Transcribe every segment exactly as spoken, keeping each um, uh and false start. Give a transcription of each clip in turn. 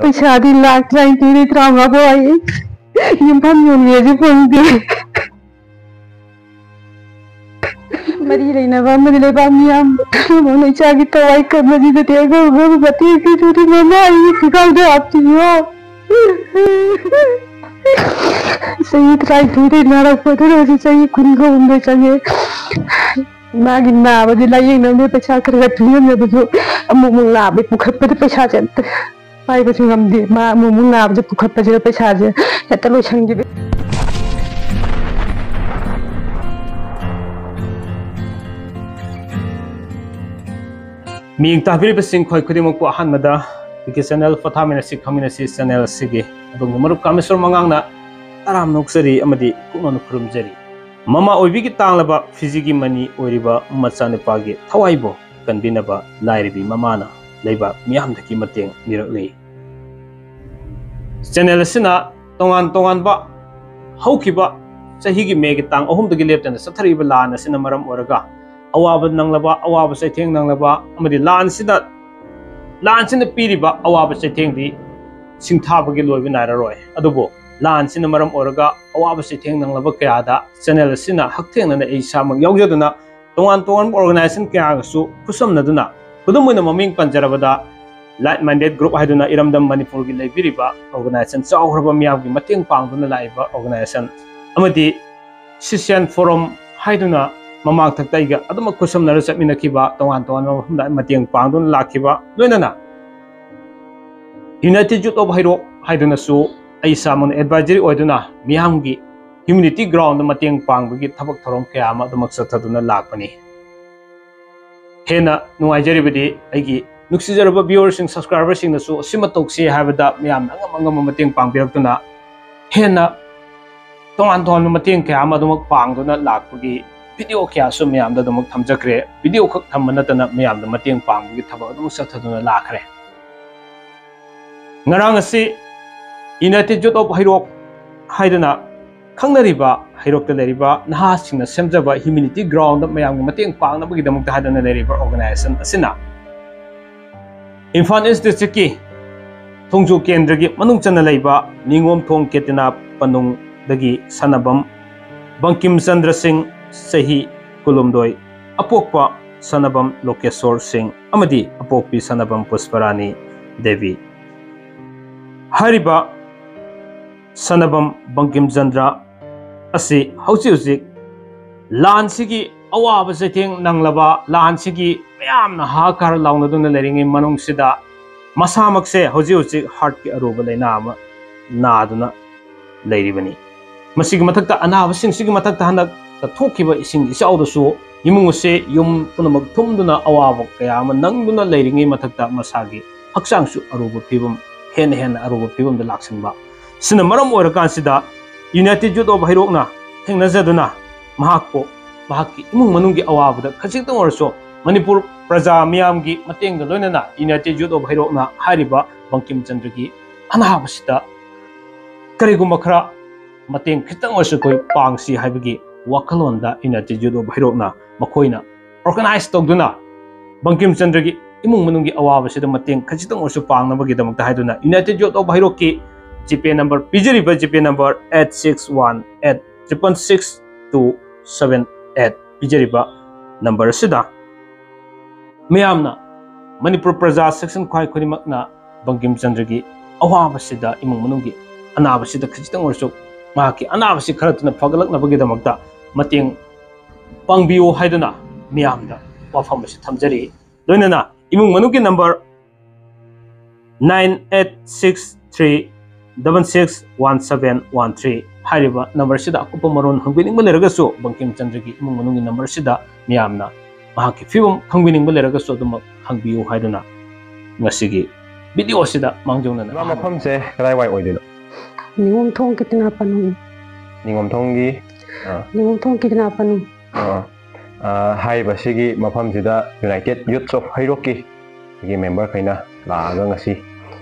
ꯄꯩꯁꯥꯗꯤ ꯂꯥꯛ ꯇꯔꯥꯅꯤꯊꯣꯏꯗꯩ ꯇꯔꯥꯃꯉꯥ ꯐꯥꯎ ꯍꯥꯏꯌꯦ꯫ ꯌꯨꯝꯐꯝ ꯌꯣꯟꯒꯦꯁꯨ ꯐꯪꯗꯦ꯫ ꯃꯔꯤ ꯂꯩꯅꯕ ꯑꯃꯗꯤ ꯂꯩꯕꯥꯛ ꯃꯤꯌꯥꯝ, ꯑꯃꯅ ꯏꯆꯥꯒꯤ ꯊꯋꯥꯏ ꯀꯟꯕꯁꯤꯗꯗꯤ ꯑꯉꯝ ꯑꯉꯝꯕ ꯃꯇꯦꯡ ꯄꯤꯗꯨꯅ ꯃꯃꯥ ꯑꯩꯒꯤ ꯈꯨꯗꯥꯡꯗ ꯍꯥꯞꯄꯤꯌꯣ꯫ ꯆꯍꯤ ꯇꯔꯥꯅꯤꯊꯣꯏꯗꯩ ꯅꯥꯔꯛꯄꯗꯨꯅ ꯍꯧꯖꯤꯛ ꯆꯍꯤ ꯀꯨꯟꯒ ꯍꯨꯝꯗꯣꯏ ꯆꯪꯉꯦ꯫ ꯏꯃꯥꯒꯤ ꯅꯥꯕꯗꯤ ꯂꯥꯏꯌꯦꯡꯅꯕꯗꯤ ꯄꯩꯁꯥ ꯈꯔ ꯈꯔ ꯇꯨꯡꯁꯤꯟꯖꯕꯁꯨ ꯑꯃꯨꯛ ꯑꯃꯨꯛ ꯅꯥꯕꯩ ꯄꯨꯈꯠꯄꯗ ꯄꯩꯁꯥꯁꯦ ꯑꯝꯇ ꯄꯥꯏꯕꯁꯨ ꯉꯝꯗꯦ꯫ ꯃꯥ ꯑꯃꯨꯛ ꯑꯃꯨꯛ ꯅꯥꯕꯁꯦ ꯄꯨꯈꯠꯄꯁꯤꯗ ꯄꯩꯁꯥꯁꯦ ꯍꯦꯛꯇ ꯂꯣꯏꯁꯟꯈꯤꯕ꯫ ꯃꯤꯌꯦꯡ ꯇꯥꯕꯤꯔꯤꯕꯁꯤꯡ ꯈꯣꯏ ꯈꯨꯗꯤꯡꯃꯛꯄꯨ ꯑꯍꯥꯟꯕꯗ ꯑꯩꯒꯤ ꯆꯦꯅꯦꯜ ꯄꯣꯊꯥꯃꯤꯟꯅꯁꯤ ꯈꯪꯃꯤꯟꯅꯁꯤ ꯆꯦꯅꯦꯜ ꯑꯁꯤꯒꯤ ꯑꯗꯣꯝꯒꯤ ꯃꯔꯨꯞ ꯀꯥꯃꯦꯁꯣꯔ ꯃꯉꯥꯡꯅ ꯇꯔꯥꯝꯅ ꯑꯣꯛꯆꯔꯤ ꯑꯃꯗꯤ ꯄꯨꯛꯅꯧꯅ ꯈꯨꯔꯨꯝꯖꯔꯤ꯫ ꯃꯃꯥ ꯑꯣꯏꯕꯤꯒꯤ ꯇꯥꯡꯂꯕ ꯐꯤꯖꯤꯒꯤ ꯃꯅꯤ ꯑꯣꯏꯔꯤꯕ ꯃꯆꯥꯅꯨꯄꯥꯒꯤ ꯊꯋꯥꯏꯕꯨ ꯀꯟꯕꯤꯅꯕ ꯂꯥꯏꯔꯕꯤ ꯃꯃꯥꯅ ꯂꯩꯕꯥꯛ ꯃꯤꯌꯥꯝꯗꯒꯤ ꯃꯇꯦꯡ ꯅꯤꯔꯛꯂꯤ꯫ ꯆꯦꯅꯦꯜ ꯑꯁꯤꯅ ꯇꯣꯉꯥꯟ ꯇꯣꯉꯥꯟꯕ ꯍꯧꯈꯤꯕ ꯆꯍꯤꯒꯤ ꯃꯦꯒꯤ ꯇꯥꯡ ꯑꯍꯨꯝꯗꯒꯤ ꯂꯦꯞꯇꯅ ꯆꯠꯊꯔꯛꯏꯕ ꯂꯥꯟ ꯑꯁꯤꯅ ꯃꯔꯝ ꯑꯣꯏꯔꯒ ꯑꯋꯥꯕ ꯅꯪꯂꯕ, ꯑꯋꯥꯕ ꯆꯩꯊꯦꯡ ꯅꯪꯂꯕ ꯑꯃꯗꯤ ꯂꯥꯟꯁꯤꯅ, ꯂꯥꯟꯁꯤꯅ ꯄꯤꯔꯤꯕ ꯑꯋꯥꯕ ꯆꯩꯊꯦꯡꯗꯤ ꯁꯤꯡꯊꯥꯕꯒꯤ ꯂꯣꯏꯕ ꯅꯥꯏꯔꯔꯣꯏ꯫ ꯑꯗꯨꯕꯨ ꯂꯥꯟꯁꯤꯅ ꯃꯔꯝ ꯑꯣꯏꯔꯒ ꯑꯋꯥꯕ ꯆꯩꯊꯦꯡ ꯅꯪꯂꯕ ꯀꯌꯥꯗ ꯆꯦꯅꯦꯜ ꯑꯁꯤꯅ ꯍꯛꯊꯦꯡꯅꯅ ꯑꯩ ꯏꯁꯥꯃꯛ ꯌꯥꯎꯖꯗꯨꯅ ꯇꯣꯉꯥꯟ ꯇꯣꯉꯥꯟꯕ organization ꯀꯌꯥꯒꯁꯨ ꯈꯨꯠꯁꯝꯅꯗꯨꯅ, ꯈꯨꯗꯝ ꯑꯣꯏꯅ ꯃꯃꯤꯡ ꯄꯟꯖꯔꯕꯗ Like Minded Group ꯍꯥꯏꯗꯨꯅ ꯏꯔꯝꯗꯝ ꯃꯅꯤꯄꯨꯔꯒꯤ ꯂꯩꯕꯤꯔꯤꯕ organization ꯆꯥꯎꯈ꯭ꯔꯕ ꯃꯤꯌꯥꯝꯒꯤ ꯃꯇꯦꯡ ꯄꯥꯡꯗꯨꯅ ꯂꯥꯛꯏꯕ organization ꯑꯃꯗꯤ Sisyan Forum ꯍꯥꯏꯗꯨꯅ ꯃꯃꯥꯡꯊꯛꯇ ꯑꯩꯒ ꯑꯗꯨꯃꯛ ꯈꯨꯠꯁꯝꯅꯔ ꯆꯠꯃꯤꯟꯅꯈꯤꯕ ꯇꯣꯉꯥꯟ ꯇꯣꯉꯥꯟꯕ ꯃꯐꯝꯗ ꯃꯇꯦꯡ ꯄꯥꯡꯗꯨꯅ ꯂꯥꯛꯈꯤꯕ, ꯂꯣꯏꯅꯅ United Youth of ꯍꯩꯔꯣꯛ ꯍꯥꯏꯗꯨꯅꯁꯨ ꯑꯩ ꯏꯁꯥꯃꯛꯅ advisory ꯑꯣꯏꯗꯨꯅ ꯃꯤꯌꯥꯝꯒꯤ community ground ꯃꯇꯦꯡ ꯄꯥꯡꯕꯒꯤ ꯊꯕꯛ ꯊꯧꯔꯝ ꯀꯌꯥ ꯑꯃ ꯑꯗꯨꯃꯛ ꯆꯠꯊꯗꯨꯅ ꯂꯥꯛꯄꯅꯤ꯫ ꯍꯦꯟꯅ ꯅꯨꯡꯉꯥꯏꯖꯔꯤꯕꯗꯤ ꯑꯩꯒꯤ ꯅꯨꯡꯁꯤꯖꯔꯕ viewerꯁꯤꯡ, subscriberꯁꯤꯡꯅꯁꯨ ꯑꯁꯤꯃ ꯇꯧꯁꯤ ꯍꯥꯏꯕꯗ ꯃꯌꯥꯝꯅ ꯑꯉꯝ ꯑꯉꯝꯕ ꯃꯇꯦꯡ ꯄꯥꯡꯕꯤꯔꯛꯇꯨꯅ ꯍꯦꯟꯅ ꯇꯣꯉꯥꯟ ꯇꯣꯉꯥꯟꯕ ꯃꯇꯦꯡ ꯀꯌꯥ ꯑꯃ ꯑꯗꯨꯃꯛ ꯄꯥꯡꯗꯨꯅ ꯂꯥꯛꯄꯒꯤ video ꯀꯌꯥꯁꯨ ꯃꯌꯥꯝꯗ ꯑꯗꯨꯃꯛ ꯊꯝꯖꯈ꯭ꯔꯦ꯫ Video ꯈꯛ ꯊꯝꯕ ꯅꯠꯇꯅ ꯃꯌꯥꯝꯗ ꯃꯇꯦꯡ ꯄꯥꯡꯕꯒꯤ ꯊꯕꯛ ꯑꯗꯨꯃꯛ ꯆꯠꯊꯗꯨꯅ ꯂꯥꯛꯈ꯭ꯔꯦ꯫ ꯉꯔꯥꯡ ꯑꯁꯤ United Youth of ꯍꯩꯔꯣꯛ ꯍꯥꯏꯗꯨꯅ ꯈꯪꯅꯔꯤꯕ ꯍꯩꯔꯣꯛꯇ ꯂꯩꯔꯤꯕ ꯅꯍꯥꯁꯤꯡꯅ ꯁꯦꯝꯖꯕ humanity ground ꯃꯌꯥꯝꯒꯤ ꯃꯇꯦꯡ ꯄꯥꯡꯅꯕꯒꯤꯗꯃꯛꯇ ꯍꯥꯏꯗꯨꯅ ꯂꯩꯔꯤꯕ organization ꯑꯁꯤꯅ ꯏꯝꯐꯥꯜ East Districtꯀꯤ ꯊꯣꯡꯖꯨ ꯀꯦꯟꯗ꯭ꯔꯒꯤ ꯃꯅꯨꯡ ꯆꯟꯅ ꯂꯩꯕ ꯅꯤꯉꯣꯝꯊꯣꯡ ꯀꯦꯇꯤꯅꯥ ꯄꯅꯨꯡꯗꯒꯤ ꯁꯥꯟꯅꯕꯝ ꯕꯪꯀꯤꯝ ꯆꯟꯗ꯭ꯔ ꯁꯤꯡ, ꯆꯍꯤ ꯀꯨꯟꯍꯨꯝꯗꯣꯏ, ꯑꯄꯣꯛꯄ ꯁꯥꯟꯅꯕꯝ ꯂꯣꯀꯦꯁꯣꯔ ꯁꯤꯡ ꯑꯃꯗꯤ ꯑꯄꯣꯛꯄꯤ ꯁꯥꯟꯅꯕꯝ ꯄꯨꯁꯄꯔꯥꯅꯤ ꯗꯦꯕꯤ꯫ ꯍꯥꯏꯔꯤꯕ ꯁꯥꯟꯅꯕꯝ ꯕꯪꯀꯤꯝ ꯆꯟꯗ꯭ꯔ ꯑꯁꯤ ꯍꯧꯖꯤꯛ ꯍꯧꯖꯤꯛ ꯂꯥꯟꯁꯤꯒꯤ ꯑꯋꯥꯕ ꯆꯩꯊꯦꯡ ꯅꯪꯂꯕ, ꯂꯥꯟꯁꯤꯒꯤ ꯃꯌꯥꯝꯅ ꯍꯥꯍꯥꯀꯥꯔ ꯂꯥꯎꯅꯗꯨꯅ ꯂꯩꯔꯤꯉꯩ ꯃꯅꯨꯡꯁꯤꯗ ꯃꯁꯥꯃꯛꯁꯦ ꯍꯧꯖꯤꯛ ꯍꯧꯖꯤꯛ ꯍꯥꯔꯠꯀꯤ ꯑꯔꯨꯕ ꯂꯥꯏꯅꯥ ꯑꯃ ꯅꯥꯗꯨꯅ ꯂꯩꯔꯤꯕꯅꯤ꯫ ꯃꯁꯤꯒꯤ ꯃꯊꯛꯇ, ꯑꯅꯥꯕꯁꯤꯡꯁꯤꯒꯤ ꯃꯊꯛꯇ ꯍꯟꯗꯛꯇ ꯊꯣꯛꯈꯤꯕ ꯏꯁꯤꯡ ꯏꯆꯥꯎꯗꯁꯨ ꯏꯃꯨꯡ ꯑꯁꯦ, ꯌꯨꯝ ꯄꯨꯝꯅꯃꯛ ꯊꯨꯝꯗꯨꯅ ꯑꯋꯥꯕ ꯀꯌꯥ ꯑꯃ ꯅꯪꯗꯨꯅ ꯂꯩꯔꯤꯉꯩ ꯃꯊꯛꯇ ꯃꯁꯥꯒꯤ ꯍꯛꯆꯥꯡꯁꯨ ꯑꯔꯨꯕ ꯐꯤꯕꯝ, ꯍꯦꯟꯅ ꯍꯦꯟꯅ ꯑꯔꯨꯕ ꯐꯤꯕꯝꯗ ꯂꯥꯛꯁꯤꯟꯕ꯫ ꯁꯤꯅ ꯃꯔꯝ ꯑꯣꯏꯔꯀꯥꯟꯁꯤꯗ United Youth of ꯍꯩꯔꯣꯛꯅ ꯊꯦꯡꯅꯖꯗꯨꯅ ꯃꯍꯥꯛꯄꯨ ꯃꯍꯥꯛꯀꯤ ꯏꯃꯨꯡ ꯃꯅꯨꯡꯒꯤ ꯑꯋꯥꯕꯗ ꯈꯖꯤꯛꯇꯪ ꯑꯣꯏꯔꯁꯨ ꯃꯅꯤꯄꯨꯔ ꯄ꯭ꯔꯖꯥ ꯃꯤꯌꯥꯝꯒꯤ ꯃꯇꯦꯡꯒ ꯂꯣꯏꯅꯅ United Youth of ꯍꯩꯔꯣꯛꯅ ꯍꯥꯏꯔꯤꯕ ꯕꯪꯀꯤꯝ ꯆꯟꯗ꯭ꯔꯒꯤ ꯑꯅꯥꯕꯁꯤꯗ ꯀꯔꯤꯒꯨꯝꯕ ꯈꯔ ꯃꯇꯦꯡ ꯈꯤꯇꯪ ꯑꯣꯏꯔꯁꯨ ꯑꯩꯈꯣꯏ ꯄꯥꯡꯁꯤ ꯍꯥꯏꯕꯒꯤ ꯋꯥꯈꯜꯂꯣꯟꯗ United Youth of ꯍꯩꯔꯣꯛꯅ ꯃꯈꯣꯏꯅ organize ꯇꯧꯗꯨꯅ ꯕꯪꯀꯤꯝ ꯆꯟꯗ꯭ꯔꯒꯤ ꯏꯃꯨꯡ ꯃꯅꯨꯡꯒꯤ ꯑꯋꯥꯕꯁꯤꯗ ꯃꯇꯦꯡ ꯈꯖꯤꯛꯇꯪ ꯑꯣꯏꯔꯁꯨ ꯄꯥꯡꯅꯕꯒꯤꯗꯃꯛꯇ ꯍꯥꯏꯗꯨꯅ United Youth of ꯍꯩꯔꯣꯛꯀꯤ GPay number ꯄꯤꯖꯔꯤꯕ, GPay number eight six one eight triple six two seven eight ꯄꯤꯖꯔꯤꯕ number ꯑꯁꯤꯗ ꯃꯤꯌꯥꯝꯅ, ꯃꯅꯤꯄꯨꯔ ꯄ꯭ꯔꯖꯥ section ꯈ꯭ꯋꯥꯏ ꯈꯨꯗꯤꯡꯃꯛꯅ ꯕꯪꯀꯤꯝ ꯆꯟꯗ꯭ꯔꯒꯤ ꯑꯋꯥꯕꯁꯤꯗ, ꯏꯃꯨꯡ ꯃꯅꯨꯡꯒꯤ ꯑꯅꯥꯕꯁꯤꯗ ꯈꯖꯤꯛꯇꯪ ꯑꯣꯏꯔꯁꯨ ꯃꯍꯥꯛꯀꯤ ꯑꯅꯥꯕꯁꯤ ꯈꯔ ꯊꯨꯅ ꯐꯒꯠꯂꯛꯅꯕꯒꯤꯗꯃꯛꯇ ꯃꯇꯦꯡ ꯄꯥꯡꯕꯤꯌꯨ ꯍꯥꯏꯗꯨꯅ ꯃꯤꯌꯥꯝꯗ ꯋꯥꯐꯝ ꯑꯁꯤ ꯊꯝꯖꯔꯤ꯫ ꯂꯣꯏꯅꯅ ꯏꯃꯨꯡ ꯃꯅꯨꯡꯒꯤ number nine eight six three double six one seven one three ꯍꯥꯏꯔꯤꯕ number ꯑꯁꯤꯗ ꯑꯀꯨꯞꯄ ꯃꯔꯣꯜ ꯍꯪꯕꯤꯅꯤꯡꯕ ꯂꯩꯔꯒꯁꯨ, ꯕꯪꯀꯤꯝ ꯆꯟꯗ꯭ꯔꯒꯤ ꯏꯃꯨꯡ ꯃꯅꯨꯡꯒꯤ number ꯑꯁꯤꯗ ꯃꯤꯌꯥꯝꯅ ꯃꯍꯥꯛꯀꯤ ꯐꯤꯕꯝ ꯈꯪꯕꯤꯅꯤꯡꯕ ꯂꯩꯔꯒꯁꯨ ꯑꯗꯨꯃꯛ ꯍꯪꯕꯤꯌꯨ ꯍꯥꯏꯗꯨꯅ ꯉꯁꯤꯒꯤ video ꯑꯁꯤꯗ ꯃꯥꯡꯖꯧꯅꯅ ꯏꯃꯥ, ꯃꯐꯝꯁꯦ ꯀꯗꯥꯏꯋꯥꯏ ꯑꯣꯏꯗꯣꯏꯅꯣ? ꯅꯤꯉꯣꯝꯊꯣꯡ ꯀꯤꯇꯅꯥ ꯄꯅꯨ꯫ ꯅꯤꯉꯣꯝꯊꯣꯡꯒꯤ, ꯑꯥ꯫ ꯅꯤꯉꯣꯝꯊꯣꯡ ꯀꯤꯇꯅꯥ ꯄꯅꯨ꯫ ꯑꯥ, ꯑꯥ, ꯍꯥꯏꯔꯤꯕ ꯁꯤꯒꯤ ꯃꯐꯝꯁꯤꯗ United Youth of ꯍꯩꯔꯣꯛꯀꯤ ꯑꯩꯈꯣꯏꯒꯤ memberꯈꯩꯅ ꯂꯥꯛꯑꯒ ꯉꯁꯤ,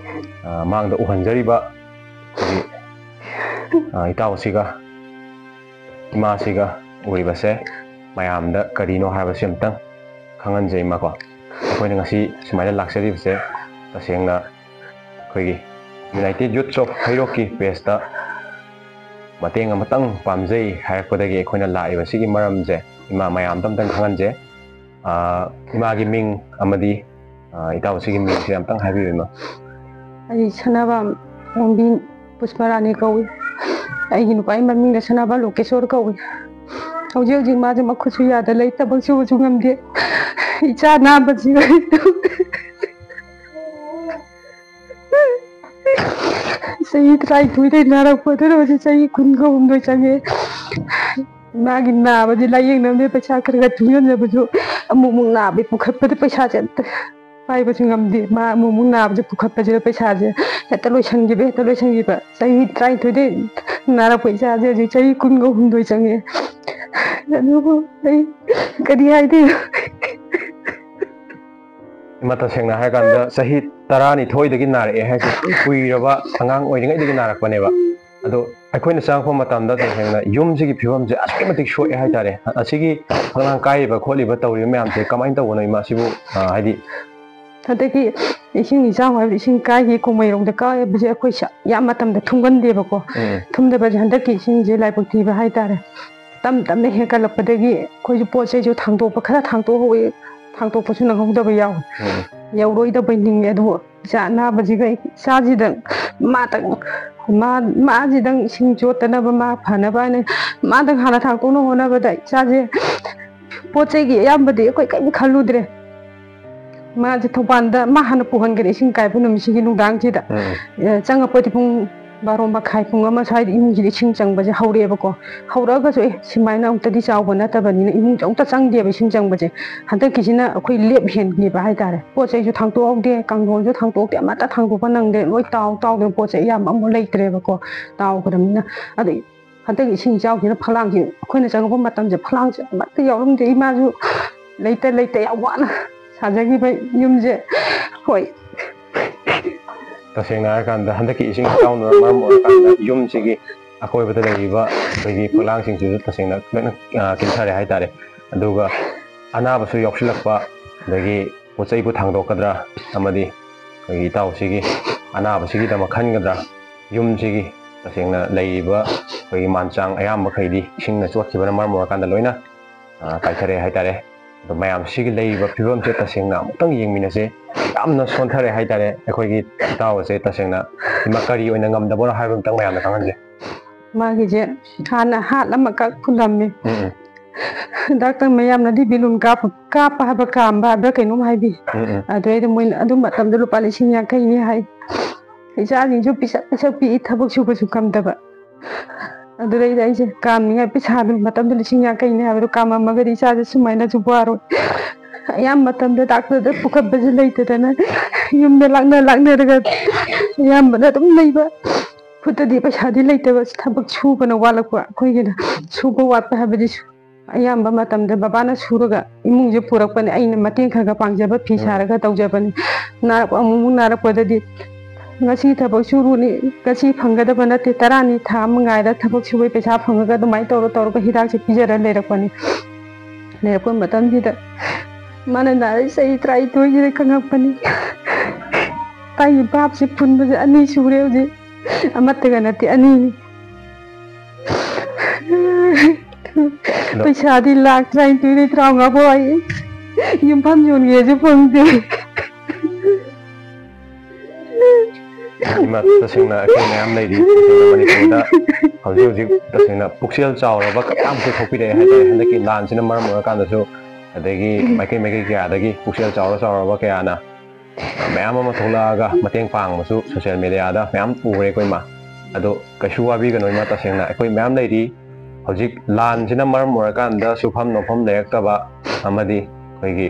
ꯑꯥ, ꯃꯥꯡꯗ ꯎꯍꯟꯖꯔꯤꯕ ꯑꯩꯈꯣꯏꯒꯤ, ꯑꯥ, ꯏꯇꯥꯎꯁꯤꯒ ꯏꯃꯥꯁꯤꯒ ꯎꯔꯤꯕꯁꯦ ꯃꯌꯥꯝꯗ ꯀꯔꯤꯅꯣ ꯍꯥꯏꯕꯁꯤ ꯑꯝꯇꯪ ꯈꯪꯍꯟꯖꯩ, ꯏꯃꯥꯀꯣ꯫ ꯑꯩꯈꯣꯏꯅ ꯉꯁꯤ ꯁꯨꯃꯥꯏꯅ ꯂꯥꯛꯆꯔꯤꯕꯁꯦ ꯇꯁꯦꯡꯅ ꯑꯩꯈꯣꯏꯒꯤ United Youths of ꯍꯩꯔꯣꯛꯀꯤ ꯄꯦꯖꯇ ꯃꯇꯦꯡ ꯑꯃꯇꯪ ꯄꯥꯝꯖꯩ ꯍꯥꯏꯔꯛꯄꯗꯒꯤ ꯑꯩꯈꯣꯏꯅ ꯂꯥꯛꯏꯕ ꯁꯤꯒꯤ ꯃꯔꯝꯁꯦ ꯏꯃꯥ ꯃꯌꯥꯝꯗ ꯑꯝꯇꯪ ꯈꯪꯍꯟꯖꯩ꯫ ꯑꯥ, ꯏꯃꯥꯒꯤ ꯃꯤꯡ ꯑꯃꯗꯤ, ꯑꯥ, ꯏꯇꯥꯎꯁꯤꯒꯤ ꯃꯤꯡꯁꯦ ꯑꯝꯇꯪ ꯍꯥꯏꯕꯤꯌꯨ, ꯏꯃꯥ꯫ ꯑꯩ ꯁꯅꯥꯕꯝ ꯑꯣꯡꯕꯤ ꯄꯨꯁꯄꯔꯥꯅꯤ ꯀꯧꯏ꯫ ꯑꯩꯒꯤ ꯅꯨꯄꯥꯒꯤ ꯃꯃꯤꯡꯅ ꯁꯅꯥꯕꯝ ꯂꯣꯀꯦꯁꯣꯔ ꯀꯧꯏ꯫ ꯍꯧꯖꯤꯛ ꯍꯧꯖꯤꯛ ꯃꯥꯁꯦ ꯃꯈꯨꯠꯁꯨ ꯌꯥꯗ ꯂꯩ, ꯊꯕꯛ ꯁꯨꯕꯁꯨ ꯉꯝꯗꯦ꯫ ꯏꯆꯥ ꯅꯥꯕꯁꯤꯒ ꯆꯍꯤ ꯇꯔꯥꯅꯤꯊꯣꯏꯗꯩ ꯅꯥꯔꯛꯄꯗꯨꯅ ꯍꯧꯖꯤꯛ ꯆꯍꯤ ꯀꯨꯟꯒ ꯍꯨꯝꯗꯣꯏ ꯆꯪꯉꯦ꯫ ꯃꯥꯒꯤ ꯅꯥꯕꯁꯦ ꯂꯥꯏꯌꯦꯡꯅꯕꯅꯦ ꯄꯩꯁꯥ ꯈꯔ ꯈꯔ ꯇꯨꯡꯁꯤꯟꯖꯕꯁꯨ ꯑꯃꯨꯛ ꯑꯃꯨꯛ ꯅꯥꯕꯩ ꯄꯨꯈꯠꯄꯗ ꯄꯩꯁꯥꯁꯦ ꯑꯝꯇ ꯄꯥꯏꯕꯁꯨ ꯉꯝꯗꯦ꯫ ꯃꯥ ꯑꯃꯨꯛ ꯑꯃꯨꯛ ꯅꯥꯕꯁꯦ ꯄꯨꯈꯠꯄꯁꯤꯗ ꯄꯩꯁꯥꯁꯦ ꯍꯦꯛꯇ ꯂꯣꯏꯁꯟꯈꯤꯕ, ꯍꯦꯛꯇ ꯂꯣꯏꯁꯟꯈꯤꯕ꯫ ꯆꯍꯤ ꯇꯔꯥꯅꯤꯊꯣꯏꯗꯩ ꯅꯥꯔꯛꯄ ꯏꯆꯥꯁꯦ ꯍꯧꯖꯤꯛ ꯆꯍꯤ ꯀꯨꯟꯒ ꯍꯨꯝꯗꯣꯏ ꯆꯪꯉꯦ꯫ ꯑꯗꯨꯕꯨ ꯑꯩ ꯀꯔꯤ ꯍꯥꯏꯗꯣꯏꯅꯣ? ꯏꯃꯥ, ꯇꯁꯦꯡꯅ ꯍꯥꯏꯔꯀꯥꯟꯗ ꯆꯍꯤ ꯇꯔꯥꯅꯤꯊꯣꯏꯗꯒꯤ ꯅꯥꯔꯛꯑꯦ ꯍꯥꯏꯁꯦ ꯀꯨꯏꯔꯕ, ꯑꯉꯥꯡ ꯑꯣꯏꯔꯤꯉꯩꯗꯒꯤ ꯅꯥꯔꯛꯄꯅꯦꯕ꯫ ꯑꯗꯣ ꯑꯩꯈꯣꯏꯅ ꯆꯪꯉꯛꯄ ꯃꯇꯝꯗ ꯇꯁꯦꯡꯅ ꯌꯨꯝꯁꯤꯒꯤ ꯐꯤꯕꯝꯁꯦ ꯑꯁꯨꯛꯀꯤ ꯃꯇꯤꯛ ꯁꯣꯛꯑꯦ ꯍꯥꯏꯇꯥꯔꯦ꯫ ꯑꯁꯤꯒꯤ ꯐꯛꯂꯥꯡ ꯀꯥꯏꯔꯤꯕ ꯈꯣꯠꯂꯤꯕ ꯇꯧꯔꯤꯕ ꯃꯌꯥꯝꯁꯦ ꯀꯃꯥꯏꯅ ꯇꯧꯕꯅꯣ, ꯏꯃꯥ? ꯁꯤꯕꯨ, ꯑ, ꯍꯥꯏꯗꯤ ꯍꯟꯗꯛꯀꯤ ꯏꯁꯤꯡ ꯏꯆꯥꯎ ꯍꯥꯏꯕꯗꯤ ꯏꯁꯤꯡ ꯀꯥꯏꯒꯤ ꯀꯨꯝꯃꯩꯔꯣꯡꯗ ꯀꯥꯏꯕꯁꯦ ꯑꯩꯈꯣꯏ ꯁ-, ꯌꯥꯝ ꯃꯇꯝꯗ ꯊꯨꯝꯒꯟꯗꯦꯕꯀꯣ꯫ ꯎꯝ꯫ ꯊꯨꯝꯗꯕꯁꯦ ꯍꯟꯗꯛꯀꯤ ꯏꯁꯤꯡꯁꯦ ꯂꯥꯏꯕꯛ ꯊꯤꯕ ꯍꯥꯏꯇꯥꯔꯦ꯫ ꯇꯞ ꯇꯞꯅ ꯍꯦꯟꯒꯠꯂꯛꯄꯗꯒꯤ ꯑꯩꯈꯣꯏꯁꯨ ꯄꯣꯠ ꯆꯩꯁꯨ ꯊꯥꯡꯗꯣꯛꯄ, ꯈꯔ ꯊꯥꯡꯗꯣꯛꯍꯧꯋꯤ, ꯊꯥꯡꯗꯣꯛꯄꯁꯨ ꯅꯪꯍꯧꯗꯕ ꯌꯥꯎꯋꯤ꯫ ꯎꯝ꯫ ꯌꯧꯔꯣꯏꯗꯕꯩ ꯅꯤꯡꯉꯦ, ꯑꯗꯨꯕꯨ ꯏꯆꯥ ꯑꯅꯥꯕꯁꯤꯒ ꯏꯆꯥꯁꯤꯗꯪ, ꯃꯥꯗꯪ, ꯃꯥ, ꯃꯥꯁꯤꯗꯪ ꯏꯁꯤꯡ ꯆꯣꯠꯇꯅꯕ, ꯃꯥ ꯐꯅꯕ ꯍꯥꯏꯅ ꯃꯥꯗꯪ ꯍꯥꯟꯅ ꯊꯥꯡꯇꯣꯛꯅ ꯍꯣꯠꯅꯕꯗ ꯏꯆꯥꯁꯦ ꯄꯣꯠ ꯆꯩꯒꯤ ꯑꯌꯥꯝꯕꯗꯤ ꯑꯩꯈꯣꯏ ꯀꯔꯤꯝ ꯈꯜꯂꯨꯗ꯭ꯔꯦ꯫ ꯃꯥꯁꯦ ꯊꯧꯕꯥꯜꯗ ꯃꯥ ꯍꯥꯟꯅ ꯄꯨꯍꯟꯈ꯭ꯔꯦ, ꯏꯁꯤꯡ ꯀꯥꯏꯕ ꯅꯨꯃꯤꯠꯁꯤꯒꯤ ꯅꯨꯡꯗꯥꯡꯁꯤꯗ꯫ ꯎꯝ꯫ ꯑꯦ, ꯆꯪꯉꯛꯄꯗꯤ ꯄꯨꯡ ꯕꯥꯔꯣ ꯃꯈꯥꯏ, ꯄꯨꯡ ꯑꯃ ꯁ꯭ꯋꯥꯏꯗ ꯏꯃꯨꯡꯁꯤꯗ ꯏꯁꯤꯡ ꯆꯪꯕꯁꯦ ꯍꯧꯔꯛꯑꯦꯕꯀꯣ꯫ ꯍꯧꯔꯛꯑꯒꯁꯨ, "ꯑꯦ, ꯁꯨꯃꯥꯏꯅ ꯑꯃꯨꯛꯇꯗꯤ ꯆꯥꯎꯕ ꯅꯠꯇꯕꯅꯤꯅ ꯏꯃꯨꯡꯁꯦ ꯑꯃꯨꯛꯇ ꯆꯪꯗꯦꯕ ꯏꯁꯤꯡ ꯆꯪꯕꯁꯦ"꯫ ꯍꯟꯗꯛꯀꯤꯁꯤꯅ ꯑꯩꯈꯣꯏ ꯂꯦꯞ ꯍꯦꯟꯈꯤꯕ ꯍꯥꯏꯇꯥꯔꯦ꯫ ꯄꯣꯠ ꯆꯩꯁꯨ ꯊꯥꯡꯇꯣꯛꯍꯧꯗꯦ, ꯀꯥꯡꯊꯣꯟꯁꯨ ꯊꯥꯡꯇꯣꯛꯇꯦ, ꯑꯃꯠꯇ ꯊꯥꯡꯗꯣꯛꯄ ꯅꯪꯗꯦ꯫ ꯂꯣꯏ ꯇꯥꯎ ꯇꯥꯎꯗꯅ ꯄꯣꯠ ꯆꯩ ꯑꯌꯥꯝꯕ ꯑꯃꯨꯛ ꯂꯩꯇ꯭ꯔꯦꯕꯀꯣ, ꯇꯥꯎꯈ꯭ꯔꯕꯅꯤꯅ꯫ ꯑꯗꯩ ꯍꯟꯗꯛꯀꯤ ꯏꯁꯤꯡ ꯏꯆꯥꯎꯁꯤꯅ ꯐꯛꯂꯥꯡꯁꯦ, ꯑꯩꯈꯣꯏꯅ ꯆꯪꯉꯛꯄ ꯃꯇꯝꯁꯦ ꯐꯛꯂꯥꯡꯁꯦ ꯑꯃꯠꯇ ꯌꯥꯎꯔꯝꯗꯦ꯫ ꯏꯃꯥꯁꯨ ꯂꯩꯇ ꯂꯩꯇ ꯌꯥꯝ ꯋꯥꯅ ꯁꯥꯖꯈꯤꯕ ꯌꯨꯝꯁꯦ꯫ ꯍꯣꯏ꯫ ꯇꯁꯦꯡꯅ ꯍꯥꯏꯔꯀꯥꯟꯗ ꯍꯟꯗꯛꯀꯤ ꯏꯁꯤꯡ ꯏꯆꯥꯎꯅ ꯃꯔꯝ ꯑꯣꯏꯔꯀꯥꯟꯗ ꯌꯨꯝꯁꯤꯒꯤ ꯑꯀꯣꯏꯕꯗ ꯂꯩꯔꯤꯕ ꯑꯩꯈꯣꯏꯒꯤ ꯐꯛꯂꯥꯡꯁꯤꯡꯁꯤꯁꯨ ꯇꯁꯦꯡꯅ ꯂꯣꯏꯅ, ꯑ, ꯀꯤꯟꯊꯔꯦ ꯍꯥꯏꯇꯥꯔꯦ꯫ ꯑꯗꯨꯒ ꯑꯅꯥꯕꯁꯨ ꯌꯥꯎꯁꯤꯜꯂꯛꯄ, ꯑꯗꯒꯤ ꯄꯣꯠ ꯆꯩꯕꯨ ꯊꯥꯡꯗꯣꯛꯀꯗ꯭ꯔꯥ, ꯑꯃꯗꯤ ꯑꯩꯈꯣꯏꯒꯤ ꯏꯇꯥꯎꯁꯤꯒꯤ ꯑꯅꯥꯕꯁꯤꯒꯤꯗꯃꯛ ꯈꯟꯒꯗ꯭ꯔꯥ? ꯌꯨꯝꯁꯤꯒꯤ ꯇꯁꯦꯡꯅ ꯂꯩꯔꯤꯕ ꯑꯩꯈꯣꯏꯒꯤ ꯃꯥꯟꯆꯥꯡ ꯑꯌꯥꯝꯕꯈꯩꯗꯤ ꯏꯁꯤꯡꯅ ꯆꯣꯠꯈꯤꯕꯅ ꯃꯔꯝ ꯑꯣꯏꯔꯀꯥꯟꯗ ꯂꯣꯏꯅ, ꯑ, ꯀꯥꯏꯊꯔꯦ ꯍꯥꯏꯇꯥꯔꯦ꯫ ꯑꯗꯣ ꯃꯌꯥꯝꯁꯤꯒꯤ ꯂꯩꯔꯤꯕ ꯐꯤꯕꯝꯁꯦ ꯇꯁꯦꯡꯅ ꯑꯃꯨꯛꯇꯪ ꯌꯦꯡꯃꯤꯟꯅꯁꯦ꯫ ꯌꯥꯝꯅ ꯁꯣꯟꯊꯔꯦ ꯍꯥꯏꯇꯥꯔꯦ꯫ ꯑꯩꯈꯣꯏꯒꯤ ꯏꯇꯥꯎ ꯑꯁꯦ ꯇꯁꯦꯡꯅ ꯏꯃꯥ ꯀꯔꯤ ꯑꯣꯏꯅ ꯉꯝꯗꯕꯅꯣ ꯍꯥꯏꯕ ꯑꯃꯇꯪ ꯃꯌꯥꯝꯗ ꯈꯪꯍꯟꯁꯦ꯫ ꯃꯥꯒꯤꯁꯦ ꯍꯥꯟꯅ ꯍꯥꯠ ꯑꯃꯈꯛ ꯐꯨꯜꯂꯝꯃꯤ꯫ ꯎꯝ, ꯎꯝ꯫ ꯗꯥꯛꯇꯔ ꯃꯌꯥꯝꯅꯗꯤ ꯕꯦꯂꯨꯟ ꯀꯥꯞꯄ, ꯀꯥꯞꯄ ꯍꯥꯏꯕ, ꯀꯥꯝꯕ ꯍꯥꯏꯕ꯭ꯔꯥ ꯀꯩꯅꯣꯝ ꯍꯥꯏꯕꯤ꯫ ꯎꯝ, ꯎꯝ꯫ ꯑꯗꯨꯗꯩꯗ ꯃꯣꯏꯅ ꯑꯗꯨ ꯃꯇꯝꯗ ꯂꯨꯄꯥ ꯂꯤꯁꯤꯡ ꯌꯥꯡꯈꯩꯅꯤ ꯍꯥꯏ꯫ ꯏꯆꯥꯁꯤꯡꯁꯨ ꯄꯤꯁꯛ ꯄꯤꯁꯛ ꯄꯤꯛꯏ, ꯊꯕꯛ ꯁꯨꯕꯁꯨ ꯉꯝꯗꯕ꯫ ꯑꯗꯨꯗꯩꯗ ꯑꯩꯁꯦ ꯀꯥꯝꯅꯤꯡꯉꯥꯏ ꯄꯩꯁꯥꯗꯨ ꯃꯇꯝꯗꯨ ꯂꯤꯁꯤꯡ ꯌꯥꯡꯈꯩꯅꯤ ꯍꯥꯏꯕꯗꯣ ꯀꯥꯝꯃꯝꯃꯒꯗꯤ ꯏꯆꯥꯁꯦ ꯁꯨꯃꯥꯏꯅꯁꯨ ꯋꯥꯔꯣꯏ꯫ ꯑꯌꯥꯝꯕ ꯃꯇꯝꯗ ꯗꯥꯛꯇꯔꯗ ꯄꯨꯈꯠꯄꯁꯨ ꯂꯩꯇꯗꯅ ꯌꯨꯝꯗ ꯂꯥꯛꯅ ꯂꯥꯛꯅꯔꯒ ꯑꯌꯥꯝꯕꯅ ꯑꯗꯨꯝ ꯂꯩꯕ꯫ ꯈꯨꯠꯇꯗꯤ ꯄꯩꯁꯥꯗꯤ ꯂꯩꯇꯕ, ꯊꯕꯛ ꯁꯨꯕꯅ ꯋꯥꯠꯂꯛꯄ ꯑꯩꯈꯣꯏꯒꯤꯅ꯫ ꯁꯨꯕ ꯋꯥꯠꯄ ꯍꯥꯏꯕꯗꯤ ꯁꯨ-, ꯑꯌꯥꯝꯕ ꯃꯇꯝꯗ ꯕꯕꯥꯅ ꯁꯨꯔꯒ ꯏꯃꯨꯡꯁꯦ ꯄꯨꯔꯛꯄꯅꯦ, ꯑꯩꯅ ꯃꯇꯦꯡ ꯈꯔ ꯈꯔ ꯄꯥꯡꯖꯕ, ꯐꯤ ꯎꯝ꯫ ꯁꯥꯔꯒ ꯇꯧꯖꯕꯅꯤ꯫ ꯅꯥꯔꯛꯄ, ꯑꯃꯨꯛꯃꯨꯛ ꯅꯥꯔꯛꯄꯗꯗꯤ ꯉꯁꯤ ꯊꯕꯛ ꯁꯨꯔꯨꯅꯤ, ꯉꯁꯤ ꯐꯪꯒꯗꯕ ꯅꯠꯇꯦ, ꯇꯔꯥꯅꯤ ꯊꯥ ꯑꯃ ꯉꯥꯏꯔ ꯊꯕꯛ ꯁꯨꯕꯩ ꯄꯩꯁꯥ ꯐꯪꯉꯒ ꯑꯗꯨꯃꯥꯏꯅ ꯇꯧꯔ ꯇꯧꯔꯒ ꯍꯤꯗꯥꯛꯁꯦ ꯄꯤꯖꯔ ꯂꯩꯔꯛꯄꯅꯤ꯫ ꯂꯩꯔꯛꯄ ꯃꯇꯝꯁꯤꯗ ꯃꯥꯅ ꯅꯥꯔꯛꯏ ꯆꯍꯤ ꯇꯔꯥꯅꯤꯊꯣꯏꯁꯤꯗ ꯈꯪꯉꯛꯄꯅꯤ꯫ ꯑꯩꯒꯤ ꯕꯥꯞꯁꯦ ꯐꯨꯟꯕꯁꯦ ꯑꯅꯤ ꯁꯨꯔꯦ ꯍꯧꯖꯤꯛ, ꯑꯃꯠꯇꯒ ꯅꯠꯇꯦ, ꯑꯅꯤꯅꯤ꯫ ꯄꯩꯁꯥꯗꯤ ꯂꯥꯛ ꯇꯔꯥꯅꯤꯊꯣꯏꯗꯩ ꯇꯔꯥꯃꯉꯥ ꯐꯥꯎ ꯑꯩ ꯌꯨꯝꯐꯝ ꯌꯣꯟꯒꯦꯁꯨ ꯐꯪꯗꯦ꯫ ꯏꯃꯥ, ꯇꯁꯦꯡꯅ ꯑꯩꯈꯣꯏ ꯃꯌꯥꯝ ꯂꯩꯔꯤ꯫ ꯇꯁꯦꯡꯅ ꯃꯅꯤꯄꯨꯔꯗ ꯍꯧꯖꯤꯛ ꯍꯧꯖꯤꯛ ꯇꯁꯦꯡꯅ ꯄꯨꯛꯆꯦꯜ ꯆꯥꯎꯔꯕ ꯀꯌꯥ ꯑꯃꯁꯨ ꯊꯣꯛꯄꯤꯔꯛꯑꯦ ꯍꯥꯏꯇꯥꯔꯦ꯫ ꯍꯟꯗꯛꯀꯤ ꯂꯥꯟꯁꯤꯅ ꯃꯔꯝ ꯑꯣꯏꯔꯀꯥꯟꯗꯁꯨ, ꯑꯗꯒꯤ ꯃꯥꯏꯀꯩ ꯃꯥꯏꯀꯩ ꯀꯌꯥꯗꯒꯤ ꯄꯨꯛꯆꯦꯜ ꯆꯥꯎꯔ ꯆꯥꯎꯔꯕ ꯀꯌꯥꯅ ꯃꯌꯥꯝ ꯑꯃ ꯊꯣꯛꯂꯛꯑꯒ ꯃꯇꯦꯡ ꯄꯥꯡꯕꯁꯨ social media ꯗ ꯃꯌꯥꯝ ꯎꯔꯦ ꯑꯩꯈꯣꯏ ꯏꯃꯥ꯫ ꯑꯗꯣ ꯀꯩꯁꯨ ꯋꯥꯕꯤꯒꯅꯨ ꯏꯃꯥ, ꯇꯁꯦꯡꯅ ꯑꯩꯈꯣꯏ ꯃꯌꯥꯝ ꯂꯩꯔꯤ꯫ ꯍꯧꯖꯤꯛ ꯂꯥꯟꯁꯤꯅ ꯃꯔꯝ ꯑꯣꯏꯔꯀꯥꯟꯗ ꯁꯨꯐꯝ ꯅꯣꯝꯐꯝ ꯂꯩꯔꯛꯇꯕ ꯑꯃꯗꯤ ꯑꯩꯈꯣꯏꯒꯤ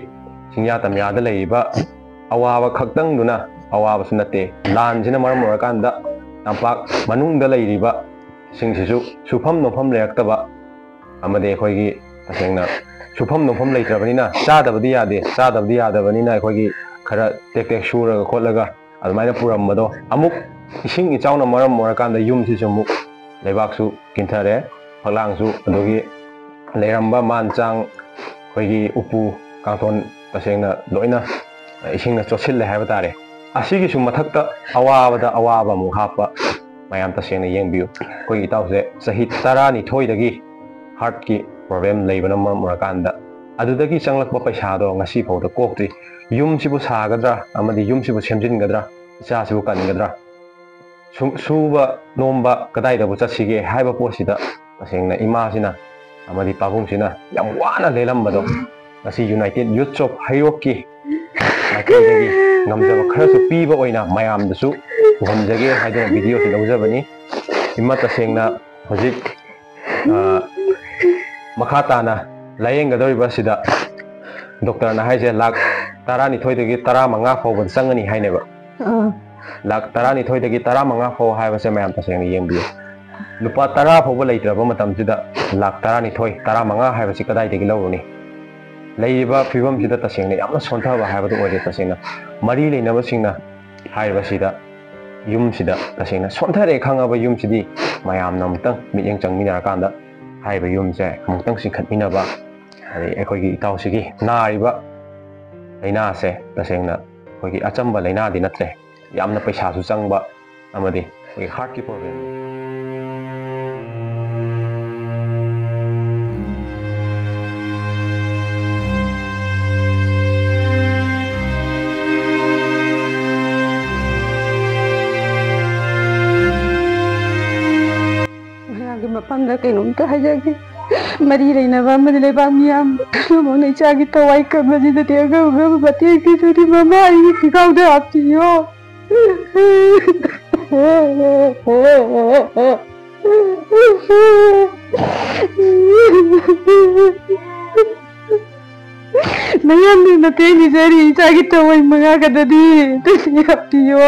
ꯆꯤꯡꯌꯥ ꯇꯝꯌꯥꯗ ꯂꯩꯔꯤꯕ ꯑꯋꯥꯕ ꯈꯛꯇꯪꯗꯨꯅ ꯑꯋꯥꯕꯁꯨ ꯅꯠꯇꯦ, ꯂꯥꯟꯁꯤꯅ ꯃꯔꯝ ꯑꯣꯏꯔꯀꯥꯟꯗ ꯇꯝꯄꯥꯛ ꯃꯅꯨꯡꯗ ꯂꯩꯔꯤꯕ ꯁꯤꯡꯁꯤꯁꯨ ꯁꯨꯐꯝ ꯅꯣꯝꯐꯝ ꯂꯩꯔꯛꯇꯕ ꯑꯃꯗꯤ ꯑꯩꯈꯣꯏꯒꯤ ꯇꯁꯦꯡꯅ ꯁꯨꯐꯝ ꯅꯣꯝꯐꯝ ꯂꯩꯇ꯭ꯔꯕꯅꯤꯅ ꯆꯥꯗꯕꯗꯤ ꯌꯥꯗꯦ, ꯆꯥꯗꯕꯗꯤ ꯌꯥꯗꯕꯅꯤꯅ ꯑꯩꯈꯣꯏꯒꯤ ꯈꯔ ꯇꯦꯛ ꯇꯦꯛ ꯁꯨꯔꯒ ꯈꯣꯠꯂꯒ ꯑꯗꯨꯃꯥꯏꯅ ꯄꯨꯔꯝꯕꯗꯣ ꯑꯃꯨꯛ ꯏꯁꯤꯡ ꯏꯆꯥꯎꯅ ꯃꯔꯝ ꯑꯣꯏꯔꯀꯥꯟꯗ ꯌꯨꯝꯁꯤꯁꯨ ꯑꯃꯨꯛ ꯂꯩꯕꯥꯛꯁꯨ ꯀꯤꯟꯊꯔꯦ, ꯐꯛꯂꯥꯡꯁꯨ ꯑꯗꯨꯒꯤ ꯂꯩꯔꯝꯕ ꯃꯥꯟ ꯆꯥꯡ ꯑꯩꯈꯣꯏꯒꯤ ꯎꯄꯨ ꯀꯥꯡꯊꯣꯟ ꯇꯁꯦꯡꯅ ꯂꯣꯏꯅ ꯏꯁꯤꯡꯅ ꯆꯣꯠꯁꯤꯜꯂꯦ ꯍꯥꯏꯕ ꯇꯥꯔꯦ꯫ ꯑꯁꯤꯒꯤꯁꯨ ꯃꯊꯛꯇ ꯑꯋꯥꯕꯗ ꯑꯋꯥꯕ ꯑꯃꯨꯛ ꯍꯥꯞꯄ꯫ ꯃꯌꯥꯝ ꯇꯁꯦꯡꯅ ꯌꯦꯡꯕꯤꯌꯨ, ꯑꯩꯈꯣꯏꯒꯤ ꯏꯇꯥꯎꯁꯦ ꯆꯍꯤ ꯇꯔꯥꯅꯤꯊꯣꯏꯗꯒꯤ ꯍꯥꯔꯠꯀꯤ ꯄ꯭ꯔꯣꯕ꯭ꯂꯦꯝ ꯂꯩꯕꯅ ꯃꯔꯝ ꯑꯣꯏꯔꯀꯥꯟꯗ ꯑꯗꯨꯗꯒꯤ ꯆꯪꯂꯛꯄ ꯄꯩꯁꯥꯗꯣ ꯉꯁꯤ ꯐꯥꯎꯗ ꯀꯣꯛꯇ꯭ꯔꯤ꯫ ꯌꯨꯝꯁꯤꯕꯨ ꯁꯥꯒꯗ꯭ꯔꯥ ꯑꯃꯗꯤ ꯌꯨꯝꯁꯤꯕꯨ ꯁꯦꯝꯖꯤꯟꯒꯗ꯭ꯔꯥ, ꯏꯆꯥꯁꯤꯕꯨ ꯀꯟꯒꯗ꯭ꯔꯥ, ꯁꯨ- ꯁꯨꯕ ꯅꯣꯝꯕ ꯀꯗꯥꯏꯗꯕꯨ ꯆꯠꯁꯤꯒꯦ ꯍꯥꯏꯕ ꯄꯣꯠꯁꯤꯗ ꯇꯁꯦꯡꯅ ꯏꯃꯥꯁꯤꯅ ꯑꯃꯗꯤ ꯄꯥꯕꯨꯡꯁꯤꯅ ꯌꯥꯝ ꯋꯥꯅ ꯂꯦꯜꯂꯝꯕꯗꯣ ꯉꯁꯤ ꯌꯨꯅꯥꯏꯇꯦꯠ ꯌꯨꯠꯁ ꯑꯣꯐ ꯍꯩꯔꯣꯛꯀꯤ ꯃꯥꯏꯀꯩꯗꯒꯤ ꯉꯝꯖꯕ ꯈꯔꯁꯨ ꯄꯤꯕ ꯑꯣꯏꯅ ꯃꯌꯥꯝꯗꯁꯨ ꯎꯍꯟꯖꯒꯦ ꯍꯥꯏꯗꯨꯅ ꯚꯤꯗꯤꯑꯣꯁꯤ ꯂꯧꯖꯕꯅꯤ꯫ ꯏꯃꯥ ꯇꯁꯦꯡꯅ ꯍꯧꯖꯤꯛ, ꯑ, ꯃꯈꯥ ꯇꯥꯅ ꯂꯥꯏꯌꯦꯡꯒꯗꯧꯔꯤꯕ ꯑꯁꯤꯗ ꯗꯣꯛꯇꯔꯅ ꯍꯥꯏꯁꯦ ꯂꯥꯛ ꯇꯔꯥꯅꯤꯊꯣꯏꯗꯒꯤ ꯇꯔꯥꯃꯉꯥ ꯐꯥꯎꯕꯗ ꯆꯪꯒꯅꯤ ꯍꯥꯏꯅꯦꯕ꯫ ꯑꯥ꯫ ꯂꯥꯛ ꯇꯔꯥꯅꯤꯊꯣꯏꯗꯒꯤ ꯇꯔꯥꯃꯉꯥ ꯐꯥꯎ ꯍꯥꯏꯕꯁꯦ ꯃꯌꯥꯝ ꯇꯁꯦꯡꯅ ꯌꯦꯡꯕꯤꯌꯨ꯫ ꯂꯨꯄꯥ ꯇꯔꯥ ꯐꯥꯎꯕ ꯂꯩꯇ꯭ꯔꯕ ꯃꯇꯝꯁꯤꯗ ꯂꯥꯛ ꯇꯔꯥꯅꯤꯊꯣꯏ, ꯇꯔꯥꯃꯉꯥ ꯍꯥꯏꯕꯁꯤ ꯀꯗꯥꯏꯗꯒꯤ ꯂꯧꯔꯨꯅꯤ? ꯂꯩꯔꯤꯕ ꯐꯤꯕꯝꯁꯤꯗ ꯇꯁꯦꯡꯅ ꯌꯥꯝꯅ ꯁꯣꯟꯊꯕ ꯍꯥꯏꯕꯗꯨ ꯑꯣꯏꯔꯦ꯫ ꯇꯁꯦꯡꯅ ꯃꯔꯤ ꯂꯩꯅꯕꯁꯤꯡꯅ ꯍꯥꯏꯔꯤꯕꯁꯤꯗ ꯌꯨꯝꯁꯤꯗ ꯇꯁꯦꯡꯅ ꯁꯣꯟꯊꯔꯦ ꯈꯪꯉꯕ ꯌꯨꯝꯁꯤꯗꯤ ꯃꯌꯥꯝꯅ ꯑꯃꯨꯛꯇꯪ ꯃꯤꯠꯌꯦꯡ ꯆꯪꯃꯤꯟꯅꯔꯀꯥꯟꯗ ꯍꯥꯏꯔꯤꯕ ꯌꯨꯝꯁꯦ ꯑꯃꯨꯛꯇꯪ ꯆꯤꯡꯈꯠꯃꯤꯟꯅꯕ, ꯑꯗꯩ ꯑꯩꯈꯣꯏꯒꯤ ꯏꯇꯥꯎꯁꯤꯒꯤ ꯅꯥꯔꯤꯕ ꯂꯥꯏꯅꯥꯁꯦ ꯇꯁꯦꯡꯅ ꯑꯩꯈꯣꯏꯒꯤ ꯑꯆꯝꯕ ꯂꯥꯏꯅꯥꯗꯤ ꯅꯠꯇ꯭ꯔꯦ, ꯌꯥꯝꯅ ꯄꯩꯁꯥꯁꯨ ꯆꯪꯕ ꯑꯃꯗꯤ ꯑꯩꯈꯣꯏꯒꯤ ꯍꯥꯔꯠꯀꯤ ꯄ꯭ꯔꯣꯕ꯭ꯂꯦꯝ꯫ ꯃꯌꯥꯝꯒꯤ ꯃꯐꯝꯗ ꯀꯩꯅꯣꯝꯇ ꯍꯥꯏꯖꯒꯦ꯫ ꯃꯔꯤ ꯂꯩꯅꯕ ꯑꯃꯗꯤ ꯂꯩꯕꯥꯛ ꯃꯤꯌꯥꯝ ꯄꯨꯝꯅꯃꯛꯅ ꯏꯆꯥꯒꯤ ꯊꯋꯥꯏ ꯀꯟꯕꯁꯤꯗꯗꯤ ꯑꯉꯝ ꯑꯉꯝꯕ ꯃꯇꯦꯡ ꯄꯤꯗꯨꯅꯤ꯫ ꯃꯃꯥ ꯑꯩꯒꯤ ꯄꯤꯈꯥꯎꯗ ꯍꯥꯞꯄꯤꯌꯣ꯫ ꯃꯌꯥꯝꯅ ꯃꯇꯦꯡ ꯄꯤꯖꯔꯤ ꯏꯆꯥꯒꯤ ꯊꯋꯥꯏ ꯃꯉꯥꯒꯗꯗꯤ꯫ ꯑꯗꯨꯗꯤ ꯍꯥꯞꯄꯤꯌꯣ꯫